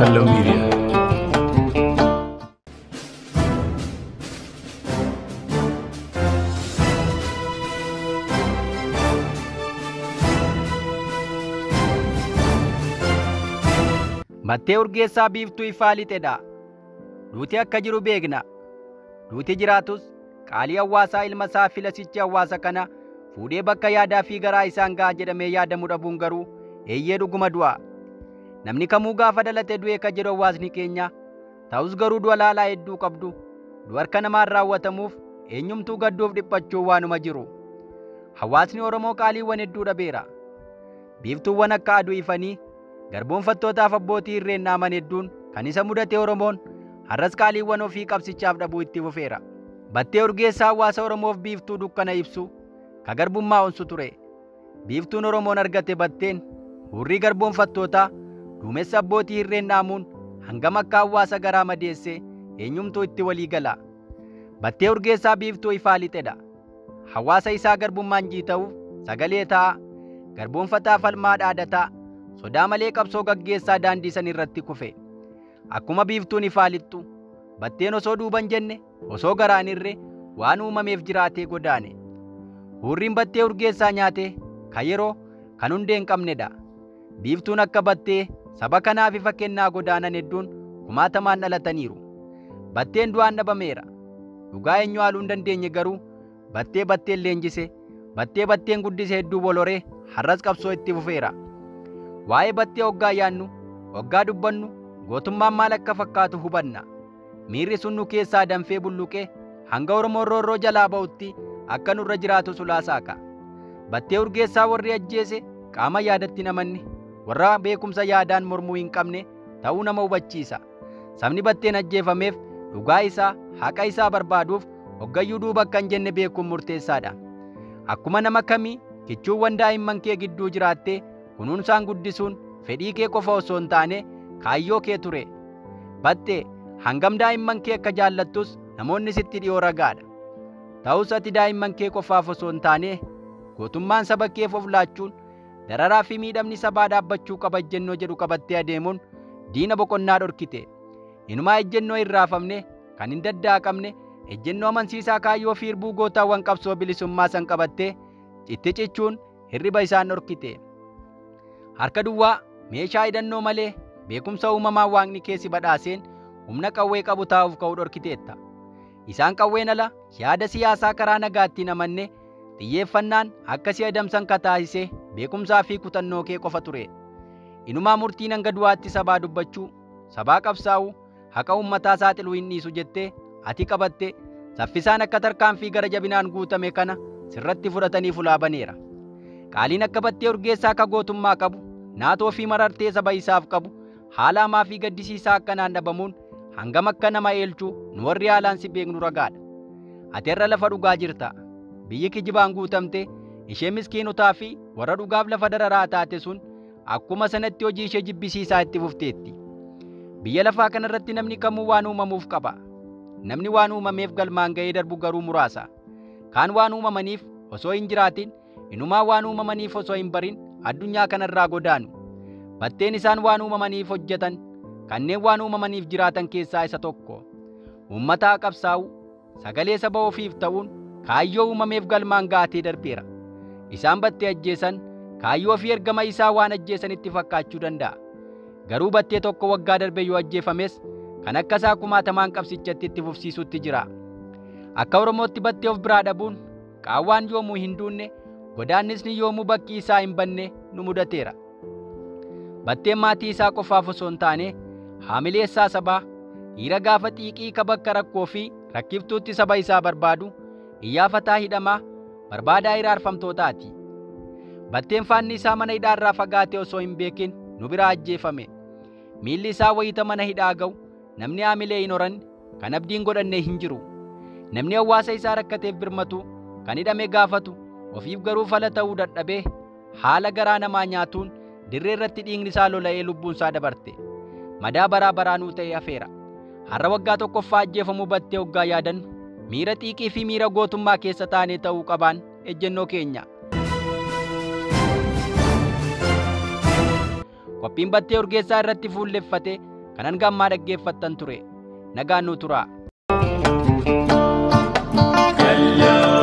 Kallo Media. Battee Urgeessaa biiftuu ifaa lixedha. Duuti akka jiru beekna. Duuti jiraatus qaalii hawaasaa ilma isaa filasichi hawaasa kana fuudhee bakka yaadaa fi garaa isaan ga'a jedhamee yaadamu dhabuun garuu eeyyee dhuguma du'a. Namni kamuu gaafa dhalate du'e ka jedhu hawaasni keenya ta'us garuu du'a laalaa hedduu qabdu du'a harka namaan raawwatamuuf eenyumtuu gadduuf dhiphachuu waanuma jiru. Hawaasni Oromoo qaaliiwwan hedduu dhabeera. Biiftuuwwan akka aduu ifanii garboonfattootaaf abbootii irreen naaman hedduun kan isa mudate Oromoon har'as qaaliiwwan ofii qabsichaaf dhabuu itti fufeera. Battee Urgeessaa hawaasa Oromoof biiftuu dukkana ibsu ka garbummaa onsu ture. Biiftuun Oromoon argate batteen hurrii garboonfattootaa duumessa abbootii irreen naamuun hangam akka hawaasa garaa madeesse eenyumtuu itti walii gala. Battee Urgeessaa biiftuu ifaa lixedha. Hawaasa isaa garbummaan jiita'uuf sagalee ta'a, garboonfataa falmaa dhaadataa, sodaa malee qabsoo gaggeessaa daandii san irratti kufe. Akkuma biiftuun ifaa lixxu, batteen osoo duuban jenne, osoo garaan irre waan uumameef jiraatee godaane. Hurriin Battee Urgeessaa nyaate ka yeroo kan hundee hin qabnedha. Biiftuun akka battee saba kanaaf ifa kennaa godaanan hedduun kumaatamaan dhalataniiru. Batteen du'aan dhabameera. Dhugaa eenyu haaluu hin dandeenye garuu battee batteen leenjise, battee batteen guddise hedduu boloree har'as qabsoo itti fufeera. Waa'ee battee hoggaa yaannu, hoggaa dubbannu, gootummaan maal akka fakkaatu hubanna. Miirri sun nu keessaa danfee bulluqee hanga Oromoon roorroo jalaa ba'utti akka nurra jiraatu sulaasaaka. Battee Urgeessaa warri ajjeese qaama yaadatti namanne, warra beekumsa yaadaan mormuu hin qabne ta'uu nama hubachiisa. Sabni batteen ajjeefameef dhugaa isaa, haqa isaa barbaaduuf hoggayyuu duuba akka hin jenne beekuun murteessaadha. Akkuma nama kamii kichuuwwan daa'imman kee gidduu jiraattee kunuunsaan guddisuun fedhii kee qofa osoo hin taane kaayyoo kee ture. Battee hangam daa'imman kee akka jaallattus namoonni sitti dhiyoo ragaadha. Ta'us ati daa'imman kee qofaaf osoo hin taane gootummaan saba keef of laachuun dararaa fi miidhamni sabaa dhaabbachuu qaba ejjennoo jedhu qabattee adeemuun diina boqonnaa dhorkite. Inumaa ejjennoo hin raafamne kan hin daddaaqamne ejjennoo amansiisaa kaayyoo fi hirbuu gootaawwan qabsoo bilisummaa san qabattee itti cichuun hirriba isaan dhorkite. Harka duwwaa meeshaa hidhannoo malee beekumsa uumamaa waaqni keessi badhaaseen humna qawwee qabu taa'uuf ka'uu dhorkiteetta. Isaan qawween ala yaada siyaasaa karaa nagaatti namanne xiyyeeffannaan akka si adamsan kataasise beekumsaa fi kutannoo kee qofa ture. Inumaa murtiin hanga du'aatti sabaa dubbachuu, sabaa qabsaa'uu, haqa uummataa saaxiluu hin dhiisu jettee ati qabatte saffisaan akka tarkaanfii gara jabinaan guutame kana sirratti fudhatanii fulaa baneera. Qaaliin akka Battee Urgeessaa ka gootummaa qabu, naatoo fi marartee saba isaaf qabu, haala hamaa fi gaddisiisaa akkanaan dhabamuun hangam akka nama eelchuu nu warri haalaan si beeknu ragaadha. Ati irra lafa dhugaa jirta. Biyyi kijibaan guutamte ishee miskiinotaa fi warra dhugaaf lafa dararaa taate sun akkuma sanatti hojii ishee jibbisiisaa itti fufteetti. Biyya lafaa kanarratti namni kamuu waan uumamuuf qaba. Namni waan uumameef galmaan ga'ee darbu garuu muraasa. Kaan waan uumamaniif osoo hin jiraatin, inumaa waan uumamaniif osoo hin barin addunyaa kanarraa godaanu. Batteen isaan waan uumamaniif hojjetan, kanneen waan uumamaniif jiraatan keessaa isa tokko. Uummataa qabsaa'u, sagalee saba ofiif ta'uun kaayyoo uumameef galmaan gaatee darbeera. Isaan battee ajjeesan kaayyoo fi ergama isaa waan ajjeesanitti fakkaachuu danda'a. Garuu battee tokko waggaa darbe yoo ajjeefames kan akka isaa kumaatamaan qabsichatti itti fufsiisutti jira. Akka Oromootti battee of biraa dhabuun qaawwaan yoomuu hin duunne, godaannisni yoomuu bakki isaa hin banne nu mudateera. Batteen maatii isaa qofaaf osoo hin taane haamileessaa sabaa, dhiira gaafa xiiqii ka bakka rakkoo fi rakkiftuutti saba isaa barbaadu, iyyaafataa hidhamaa, barbaadaa hiraarfamtootaati. Batteen faanni isaa mana hidhaarraa fagaatee osoo hin beekin nu biraa ajjeefame. Miilli isaa wayita mana hidhaa ga'u namni haamilee hin horanne kan abdiin godhanne hin jiru. Namni hawaasa isaa rakkateef birmatu, kan hidhame gaafatu, ofiif garuu fala ta'uu dadhabee haala garaa namaa nyaatuun dirree irratti dhiigni isaa lola'ee lubbuun isaa dabarte. Madaa baraa baraanuu ta'ee hafeera. Har'a waggaa tokkoffaa ajjeefamuu battee hoggaa yaadannu miira xiiqii fi miira gootummaa keessa taanee ta'uu qabaan ejjennoo keenya. Qophiin Battee Urgeessaa irratti fuulleffate Kan hanga ammaa dhaggeeffattan ture. Nagaan nuu turaa. Hello.